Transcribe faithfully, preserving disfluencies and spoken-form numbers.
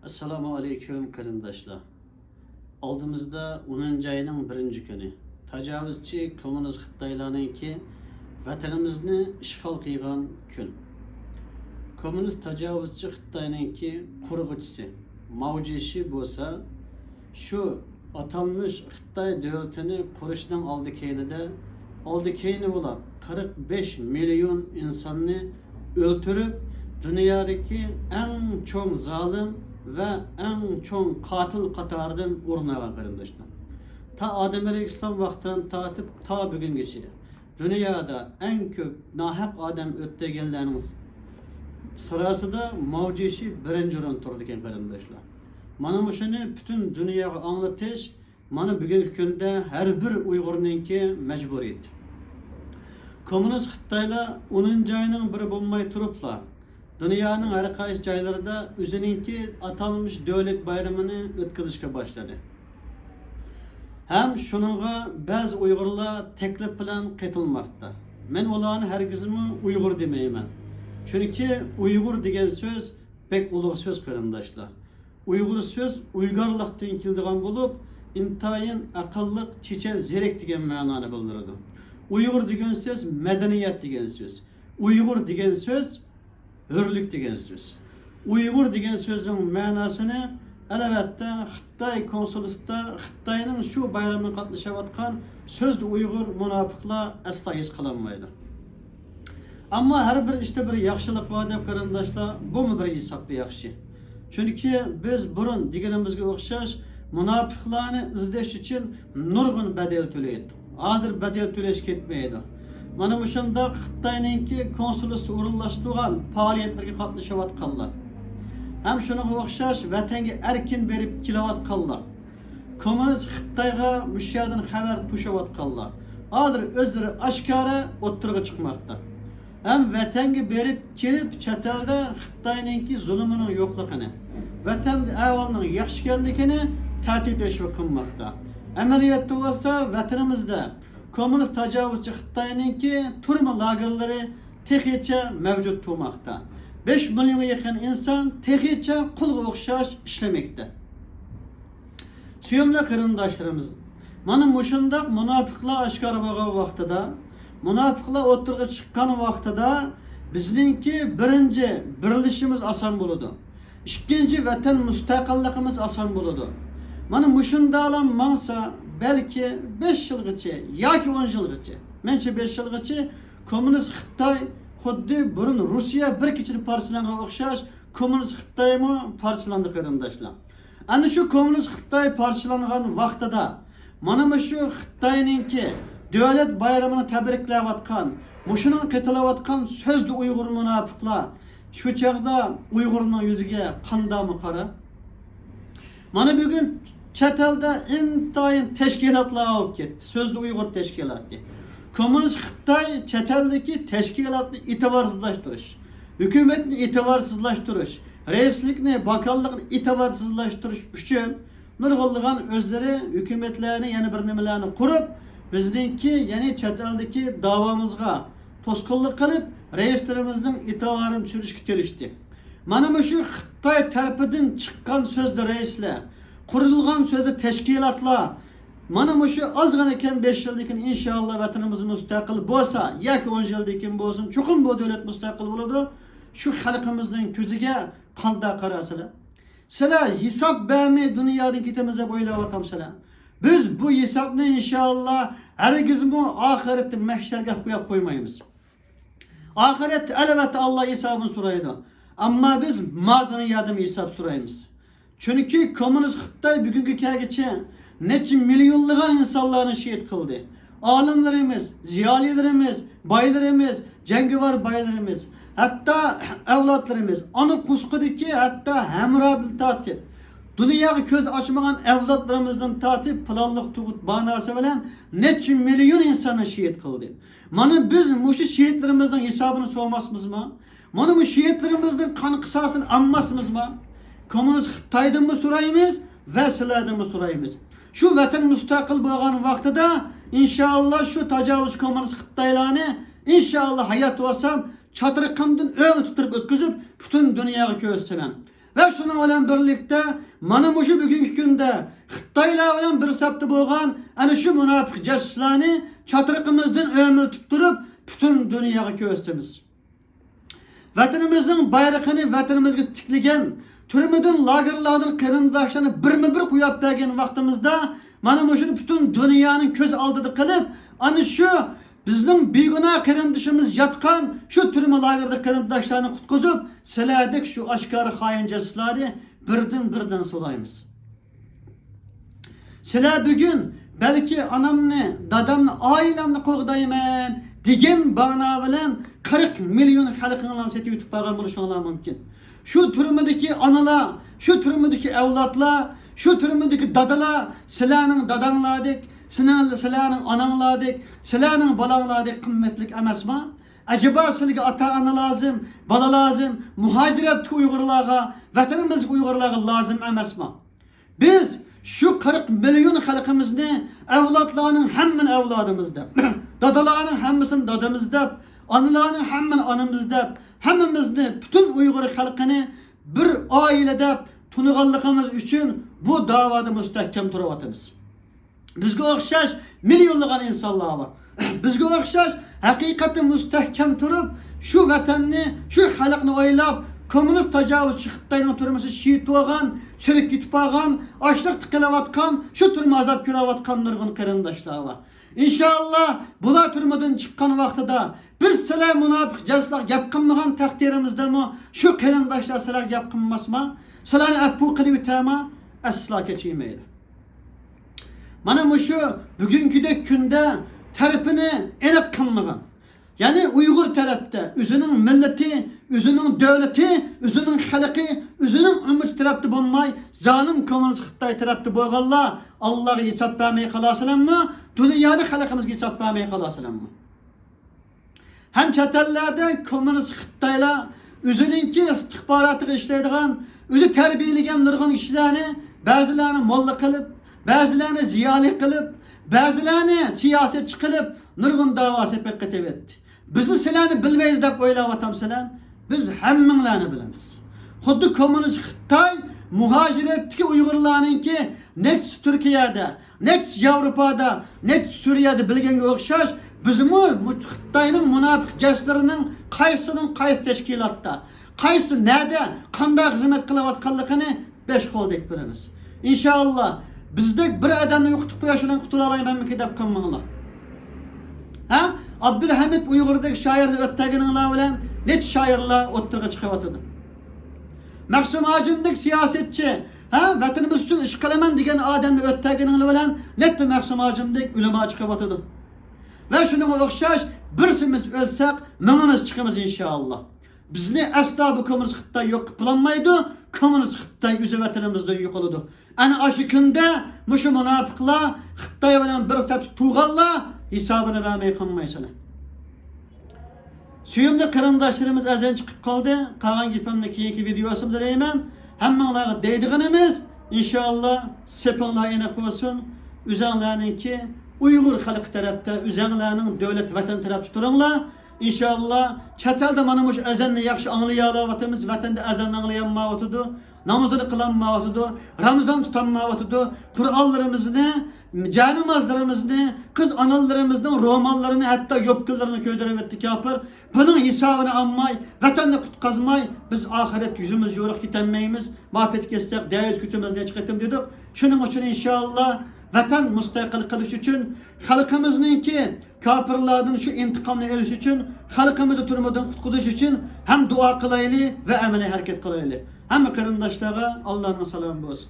ئەسسالامۇ ئەلەيكۇم قېرىنداشلار. ئالدىمىزدا ئونىنچى ئاينىڭ بىرىنچى كۈنى. تاجاۋۇزچى كوممۇنىست خىتايلارنىڭكى ۋەتىنىمىزنى ئىشغال قىلغان كۈن. كوممۇنىست تاجاۋۇزچى خىتاينىڭكى قۇرغۇچىسى ماۋ جيېشى بولسا شۇ ئاتالمىش خىتاي دۆلىتىنى قۇرۇشنىڭ ئالدى كەينىدە، ئالدى كەينى بولاپ قىرىق بەش مىليون ئىنساننى ئۆلتۈرۈپ، دۇنيادىكى ئەڭ چوڭ زالىم ۋە ئەڭ چوڭ قاتىل قاتارىدىن ئورۇن ئالغان قېرىنداشلار. تا ئادەم ئەلەيھىسسالام ۋاقتىدىن تارتىپ تا بۈگۈنگىچە دۇنيادا ئەڭ كۆپ ناھەق ئادەم ئۆلتۈرگەنلەرنىڭ سىراسىدا ماۋ جيېشى بىرىنچى ئورۇندا تۇرىدىكەن قېرىنداشلار. مانا مۇشۇنى پۈتۈن دۇنياغا ئاڭلىتىش مانا بۈگۈنكى كۈندە ھەر بىر ئۇيغۇرنىڭكى مەجبۇرىيىتى. كوممۇنىست خىتايلار ئونىنچى ئاينىڭ بىرى بولماي تۇرۇپلا، دۇنيانىڭ ھەر قايسى جايلىرىدا ئۆزىنىڭكى ئاتالمىش دۆلەت بايرىمىنى ئۆتكۈزۈشكە باشلىدى. ھەم شۇنىڭغا بەزى ئۇيغۇرلار تەكلىپ بىلەن قېتىلماقتا. مەن ئۇلارنى ھەرگىزمۇ ئۇيغۇر دېمەيمەن. چۈنكى ئۇيغۇر دېگەن سۆز بەك ئۇلۇغ سۆز قېرىنداشلار. ئۇيغۇر سۆز ئۇيگارلىقتىن كېلىدىغان بولۇپ، ئىنتايىن ئەقىللىق، چېچەن، زېرەك دېگەن مەنانى بىلدۈرىدۇ. ئۇيغۇر دېگەن سۆز مەدەنىيەت دېگەن سۆز. ئۇيغۇر دېگەن سۆز ھۆرلۈك دېگەن سۆز. ئۇيغۇر دېگەن سۆزنىڭ مەناسىنى، ئەلۋەتتە، خىتاي كونسۇلىستىدا خىتاينىڭ شۇ بايرىمىغا قاتنىشىۋاتقان سۆزدە ئۇيغۇر مۇناپىقلار ئەسلا ھېس قىلالمايدۇ. ئەمما ھەر بىر ئىشتا بىر ياخشىلىق بار دەپ قېرىنداشلار، بۇمۇ بىر ھېسابتا ياخشى. چۈنكى بىز بۇرۇن دېگىنىمىزگە ئوخشاش مۇناپىقلارنى ئىزدەش ئۈچۈن نۇرغۇن بەدەل تۆلەيتتۇق. ھازىر بەدەل تۆلەش كەتمەيدۇ. مانا مۇشۇنداق خىتاينىڭكى كونسۇلىستى ئورۇنلاشتۇرغان پائالىيەتلەرگە قاتنىشىۋاتقانلار ھەم شۇنىڭغا ئوخشاش ۋەتەنگە ئەركىن بېرىپ كېلىۋاتقانلار، كوممۇنىست خىتايغا مۇشۇ يەردىن خەۋەر توشۇۋاتقانلار ھازىر ئۆزلىرى ئاشكارا ئوتتۇرىغا چىقماقتا. ھەم ۋەتەنگە بېرىپ كېلىپ، چەت ئەلدە خىتاينىڭكى زۇلۇمىنىڭ يوقلۇقىنى، ۋەتەندە ئەھۋالنىڭ ياخشى ئىكەنلىكىنى تەتۈر تەشۋىق قىلماقتا. ئەمەلىيەتتە بولسا ۋەتىنىمىزدە كوممۇنىست تاجاۋۇزچى خىتاينىڭكى تۈرمە لاگېرلىرى تېخىچە مەۋجۇت تۇرماقتا. بەش مىليونغا يېقىن ئىنسان تېخىچە قۇلغا ئوخشاش ئىشلىمەكتە. سۆيۈملۈك قېرىنداشلىرىمىز، مانا مۇشۇنداق مۇناپىقلار ئاشكارا بولغان ۋاقتىدا، مۇناپىقلار ئوتتۇرىغا چىققان ۋاقتىدا بىزنىڭكى بىرىنچى بىرلىشىشىمىز ئاسان بولىدۇ. ئىككىنچى ۋەتەن مۇستەقىللىقىمىز ئاسان بولىدۇ. مانا مۇشۇنداقلا ماڭسا، بەلكى بەش يىلغىچە ياكى ئون يىلغىچە، مەنچە بەش يىلغىچە كوممۇنىست خىتاي خۇددى بۇرۇن روسىيە بىر كېچىدە پارچىلانغان ئوخشاش كوممۇنىست خىتايمۇ پارچىلاندى قېرىنداشلار. ئەنە شۇ كوممۇنىست خىتاي پارچىلانغان ۋاقتىدا، مانا مۇشۇ خىتاينىڭكى دۆلەت بايرىمىنى تەبرىكلەۋاتقان، مۇشۇنىڭ قېتىلىۋاتقان سۆزدە ئۇيغۇر مۇناپىقلار شۇ چاغدا ئۇيغۇرنىڭ يۈزىگە قانداقمۇ قارا؟ مانا بۈگۈن چەت ئەلدە ئىنتايىن تەشكىلاتلار ئاۋۇپ كەتتى. سۆزدە ئۇيغۇر تەشكىلاتى. كوممۇنىست خىتاي چەت ئەلدىكى تەشكىلاتنى ئېتىبارسىزلاشتۇرۇش، ھۆكۈمەتنى ئېتىبارسىزلاشتۇرۇش، رەئىسلىكنى، باكانلىقنى ئېتىبارسىزلاشتۇرۇش ئۈچۈن نۇرغۇنلىغان ئۆزلىرى ھۆكۈمەتلەرنى، يەنە بىر نېمىلەرنى قۇرۇپ، بىزنىڭكى، يەنى چەت ئەلدىكى داۋامىزغا توسقۇنلۇق قىلىپ، رەئىسلىرىمىزنىڭ ئېتىبارىنى چۈشۈرۈشكە تىرىشتى. مانا مۇشۇ خىتاي تەرىپىدىن چىققان سۆزدە رەئىسلەر، قۇرۇلغان سۆزدە تەشكىلاتلار، مانا مۇشۇ ئازغىنە كەم بەش يىلدىن كېيىن ئىنشائاللا ۋەتىنىمىز مۇستەقىل بولسا، ياكى ئون يىلدىن كېيىن بولسۇن، چوقۇم بۇ دۆلەت مۇستەقىل بولىدۇ. شۇ خەلقىمىزنىڭ كۆزىگە قانداق قارارسىلەر؟ سىلەر ھېساب بەرمەي دۇنيادىن كېتىمىز دەپ ئويلاۋاتامسىلەر؟ بىز بۇ ھېسابنى ئىنشائاللا ھەرگىزمۇ ئاخىرەتتە مەھشەرگە قويۇپ قويمايمىز. ئاخىرەتتە ئەلۋەتتە ئاللا ھېسابىنى سورايدۇ. ئەمما بىز ما دۇنيادىمۇ ھېساب سورايمىز. چۈنكى كوممۇنىست خىتاي بۈگۈنگە كەلگۈچە نەچچە مىليونلىغان ئىنسانلارنى شېھىت قىلدى. ئالىملىرىمىز، زىيالىيلىرىمىز، بايلىرىمىز، جەڭگىۋار بايلىرىمىز، ھەتتا ئەۋلادلىرىمىز، ئانا قۇسقىدىكى ھەتتا ھەمرادىن تارتىپ، دۇنياغا كۆز ئاچمىغان ئەۋلادلىرىمىزدىن تارتىپ پىلانلىق تۇغۇت باناسى بىلەن نەچچە مىليون ئىنساننى شېھىت قىلدى. مانا بىز مۇشۇ شېھىتلىرىمىزنىڭ ھېسابىنى سورىماسمىزمۇ؟ مانا مۇشۇ شېھىتلىرىمىزنىڭ قان قىساسىنى ئالماسمىزمۇ؟ كوممۇنىست خىتايدىنمۇ سورايمىز ۋە سىلەردىنمۇ سورايمىز. شۇ ۋەتەن مۇستەقىل بولغان ۋاقتىدا ئىنشائاللا شۇ تاجاۋۇز كوممۇنىست خىتايلارنى ئىنشائاللا ھايات بولسام چاترىقىمدىن ئۆڭ تۇتۇپ ئۆتكۈزۈپ پۈتۈن دۇنياغا كۆرسىتىمەن. ۋە شۇنىڭ بىلەن بىرلىكتە، مانا مۇشۇ بۈگۈنكى كۈندە خىتايلار بىلەن بىر سەپتە بولغان ئەنە شۇ مۇناپىق جاسۇسلارنى چاترىقىمىزدىن ئۆمىلىتىپ تۇرۇپ، پۈتۈن دۇنياغا كۆرسىتىمىز. ۋەتىنىمىزنىڭ بايرىقىنى ۋەتىنىمىزگە تىكلىگەن، تۈرمىدىن، لاگېرلاردىن قېرىنداشلارنى بىرمۇ بىر قويۇپ بەرگەن ۋاقتىمىزدا، مانا مۇشۇنى پۈتۈن دۇنيانىڭ كۆز ئالدىدا قىلىپ، ئەنە شۇ بىزنىڭ بىگۇناھ قېرىندىشىمىز ياتقان شۇ تۈرمە لاگېردا قېرىنداشلارنى قۇتقۇزۇپ، سىلەردەك شۇ ئاشكارا خائىن جاسۇسلارنى بىردىن بىردىن سولايمىز. سىلەر بۈگۈن بەلكى ئانامنى، دادامنى، ئائىلەمنى قوغدايمەن دېگەن بانا بىلەن قىرىق مىليون خەلقىڭلارنى سېتىۋېتىپ بارغان بولۇشۇڭلار مۇمكىن. شۇ تۈرمىدىكى ئانىلار، شۇ تۈرمىدىكى ئەۋلادلار، شۇ تۈرمىدىكى دادىلار سىلەرنىڭ داداڭلاردەك، سىلەر-، سىلەرنىڭ ئاناڭلاردەك، سىلەرنىڭ بالاڭلاردەك قىممەتلىك ئەمەسما؟ ئەجەبا سىلەرگە ئاتا-ئانا لازىم، بالا لازىم، مۇھاجىرەتتىكى ئۇيغۇرلارغا، ۋەتىنىمىزدىكى ئۇيغۇرلارغا لازىم ئەمەسما؟ بىز شۇ قىرىق مىليون خەلقىمىزنى ئەۋلادلارنىڭ ھەممىنى ئەۋلادىمىز دەپ، دادىلارنىڭ ھەممىسىنى دادىمىز دەپ، ئانىلارنىڭ ھەممىنى ئانىمىز دەپ، ھەممىمىزنى، پۈتۈن ئۇيغۇر خەلقىنى بىر ئائىلە دەپ تونۇغانلىقىمىز ئۈچۈن بۇ داۋادا مۇستەھكەم تۇرۇۋاتىمىز. بىزگە ئوخشاش مىليونلىغان ئىنسانلار بار. بىزگە ئوخشاش ھەقىقەتتە مۇستەھكەم تۇرۇپ، شۇ ۋەتەننى، شۇ خەلقنى ئويلاپ، كوممۇنىست تاجاۋۇزچى خىتاينىڭ تۈرمىسى شېھىت بولغان، چىرىپ كېتىپ قالغان، ئاچلىقتا قېلىۋاتقان، شۇ تۈرمە ئازاب كۆرۈۋاتقان نۇرغۇن قېرىنداشلار بار. ئىنشائاللا، بۇلار تۈرمىدىن چىققان ۋاقتىدا بىز سىلەر مۇناپىق جاسۇسلار گەپ قىلمىغان تەقدىرىمىزدىمۇ شۇ قېرىنداشلار سىلەرگە گەپ قىلماسما؟ سىلەرنى ئەپۇ قىلىۋېتەرما؟ ئەسلا كەچۈرمەيدۇ. مانا مۇشۇ بۈگۈنكىدەك كۈندە تەرىپىنى ئېنىق قىلمىغان، يەنى ئۇيغۇر تەرەپتە ئۆزىنىڭ مىللىتى، ئۆزىنىڭ دۆلىتى، ئۆزىنىڭ خەلقى، ئۆزىنىڭ ئۈممىتى تەرەپتە بولماي، زالىم كوممۇنىست خىتاي تەرەپتە بولغانلار ئاللاغا ھېساب بەرمەي قالارسىلەرمۇ؟ دۇنيادا خەلقىمىزگە ھېساب بەرمەي قالارسىلەرمۇ؟ ھەم چەت ئەللەردە كوممۇنىست خىتايلار ئۆزىنىڭكى ئىستىخباراتىغا ئىشلەيدىغان، ئۆزى تەربىيەلىگەن نۇرغۇن كىشىلەرنى، بەزىلەرنى موللا قىلىپ، بەزىلەرنى زىيالىي قىلىپ، بەزىلەرنى سىياسەتچى قىلىپ، نۇرغۇن داۋا سېپىگە قېتىۋەتتى. بىزنى سىلەرنى بىلمەيدۇ دەپ ئويلاۋاتامسىلەر؟ بىز ھەممىڭلارنى بىلىمىز. خۇددى كوممۇنىست خىتاي مۇھاجىرەتتىكى ئۇيغۇرلارنىڭكى نەچچىسى تۈركىيەدە، نەچچىسى ياۋروپادا، نەچچىسى سۈرىيەدە بىلگەنگە ئوخشاش، بىزمۇ مۇ-، خىتاينىڭ مۇناپىق جاسۇسلىرىنىڭ قايسىسىنىڭ قايسى تەشكىلاتتا، قايسى نەدە، قانداق خىزمەت قىلىۋاتقانلىقىنى بەش قولدەك بىلىمىز. ئىنشائاللا، بىزدەك بىر ئادەمنى يوقىتىپ قويۇش بىلەن قۇتۇلالايمەنمىكىن دەپ قالماڭلار. ھە؟ ئابدۇلھەمىد ئۇيغۇردەك شائىرنى ئۆلتۈرگىنىڭلار بىلەن نەچچە شائىرلار ئوتتۇرىغا چىقىۋاتىدۇ. مەخسۇم ھاجىمدەك سىياسەتچى، ھە، ۋەتىنىمىز ئۈچۈن ئىش قىلىمەن دېگەن ئادەمنى ئۆلتۈرگىنىڭلار بىلەن نەچچە مەخسۇم ھاجىمدەك ئۆلىما چىقىۋاتىدۇ. ۋە شۇنىڭغا ئوخشاش، بىرسىمىز ئۆلسەك، مىڭىمىز چىقىمىز ئىنشائاللا. بىزنى ئەسلا بۇ كوممۇنىست خىتاي يوق قىلالمايدۇ، كوممۇنىست خىتاي ئۆزى ۋەتىنىمىزدىن يوقىلىدۇ. ئەنە ئاشۇ كۈندە مۇشۇ مۇناپىقلار خىتاي بىلەن بىر سەپتە تۇرغانلار ھېسابىنى بەرمەي قالمايسىلەر. سۆيۈملۈك قېرىنداشلىرىمىز ئەزان چىقىپ قالدى. قالغان گېپىمنى كېيىنكى ۋىدېيوسىمدا دەيمەن. ھەممىڭلارغا دەيدىغىنىمىز، ئىنشائاللا، سېپىڭلار ئېنىق بولسۇن. ئۆزەڭلارنىڭكى ئۇيغۇر خەلقى تەرەپتە، ئۆزەڭلارنىڭ دۆلەت، ۋەتەن تەرەپتە تۇرۇڭلار. ئىنشائاللا، چەت ئەلدە مانا مۇشۇ ئەزاننى ياخشى ئاڭلىيالاۋاتىمىز، ۋەتەندە ئەزان ئاڭلىيالمايۋاتىدۇ، نامىزىنى قىلالمايۋاتىدۇ، رامىزان تۇتالمايۋاتىدۇ، قۇرئانلىرىمىزنى، جانىمازلىرىمىزنى، قىز ئانىلىرىمىزنىڭ روماللىرىنى، ھەتتا يوپكىلىرىنى كۆيدۈرۈۋەتتى كاپىر. بۇنىڭ ھېسابىنى ئالماي، ۋەتەننى قۇتقازماي، بىز ئاخىرەتكە يۈزىمىز يورۇق كېتەلمەيمىز. ماپەتكە كەتسەك، دەيۈز كۈتىمىز نەچچە قېتىم دېدۇق. شۇنىڭ ئۈچۈن ئىنشائاللا، ۋەتەن مۇستەقىل قىلىش ئۈچۈن، خەلقىمىزنىڭكى كاپىرلاردىن شۇ ئىنتىقامنى ئېلىش ئۈچۈن، خەلقىمىزنى تۈرمىدىن قۇتقۇزۇش ئۈچۈن ھەم دۇئا قىلايلى ۋە ئەمەلىي ھەرىكەت قىلايلى. ھەممە قېرىنداشلارغا ئاللانىڭ سالامى بولسۇن.